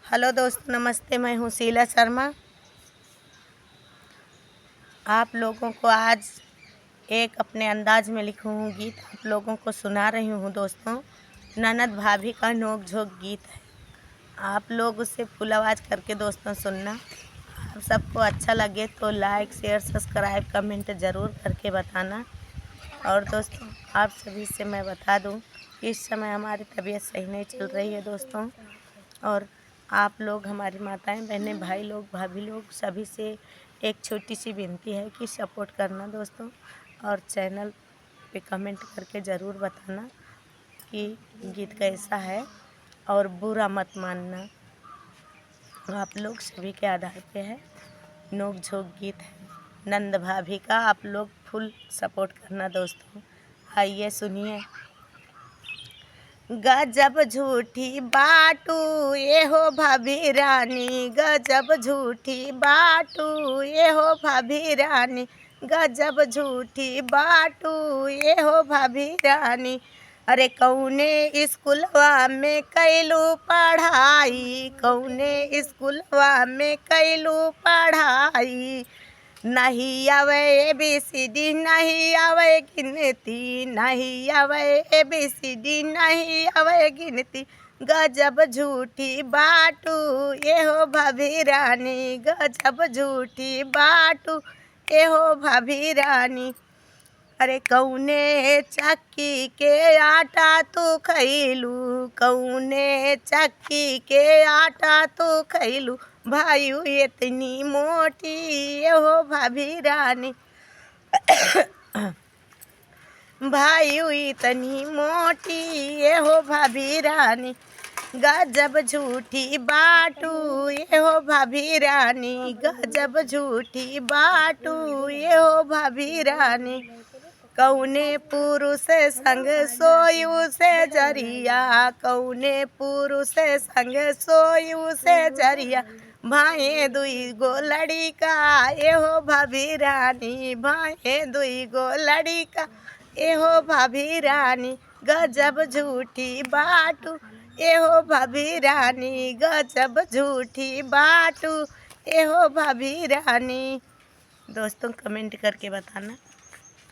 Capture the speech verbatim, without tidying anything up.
हेलो दोस्तों, नमस्ते, मैं हूँ शीला शर्मा। आप लोगों को आज एक अपने अंदाज में लिखूँ हूँ गीत, आप लोगों को सुना रही हूँ दोस्तों। ननद भाभी का नोक झोंक गीत है, आप लोग उसे फुल आवाज़ करके दोस्तों सुनना। आप सबको अच्छा लगे तो लाइक, शेयर, सब्सक्राइब, कमेंट ज़रूर करके बताना। और दोस्तों, आप सभी से मैं बता दूँ कि इस समय हमारी तबीयत सही नहीं चल रही है दोस्तों, और आप लोग, हमारी माताएं, बहनें, भाई लोग, भाभी लोग, सभी से एक छोटी सी विनती है कि सपोर्ट करना दोस्तों, और चैनल पे कमेंट करके ज़रूर बताना कि गीत कैसा है, और बुरा मत मानना। आप लोग सभी के आधार पे है, नोक झोंक गीत है, नंद भाभी का। आप लोग फुल सपोर्ट करना दोस्तों। आइए सुनिए। गजब झूठी बाटू एहो भाभी रानी, गजब झूठी बाटू एहो भाभी रानी, गजब झूठी बाटू एहो भाभी रानी। अरे कौने स्कूलवा में कैलू पढ़ाई, कौने स्कूलवा में कैलू पढ़ाई, नहीं आवे ए बी सी डी, नहीं आवे गिनती, नहीं आवे ए बी सी डी, नहीं आवे गिनती। गजब झूठी बाटू एहो भाभी रानी, गजब झूठी बाटू एहो भाभी रानी। अरे कौने चक्की के आटा तू खैलू, कौने चक्की के आटा तू खैलू, भायू इतनी मोटी एहो भाभी रानी। भायू इतनी मोटी एहो भाभी रानी, गजब झूठी बाटू एहो भाभी रानी, गजब झूठी बाटू एहो भाभी रानी। कौने पुरुष संग सोयू से जरिया, कौने पुरुष संग सोयू से जरिया, भाए दुई गो लड़िका एहो भाभी रानी, भाए दुई गो लड़िका एहो भाभी रानी। गजब झूठी बाटू एहो भाभी रानी, गजब झूठी बाटू एहो भाभी रानी। दोस्तों, कमेंट करके बताना।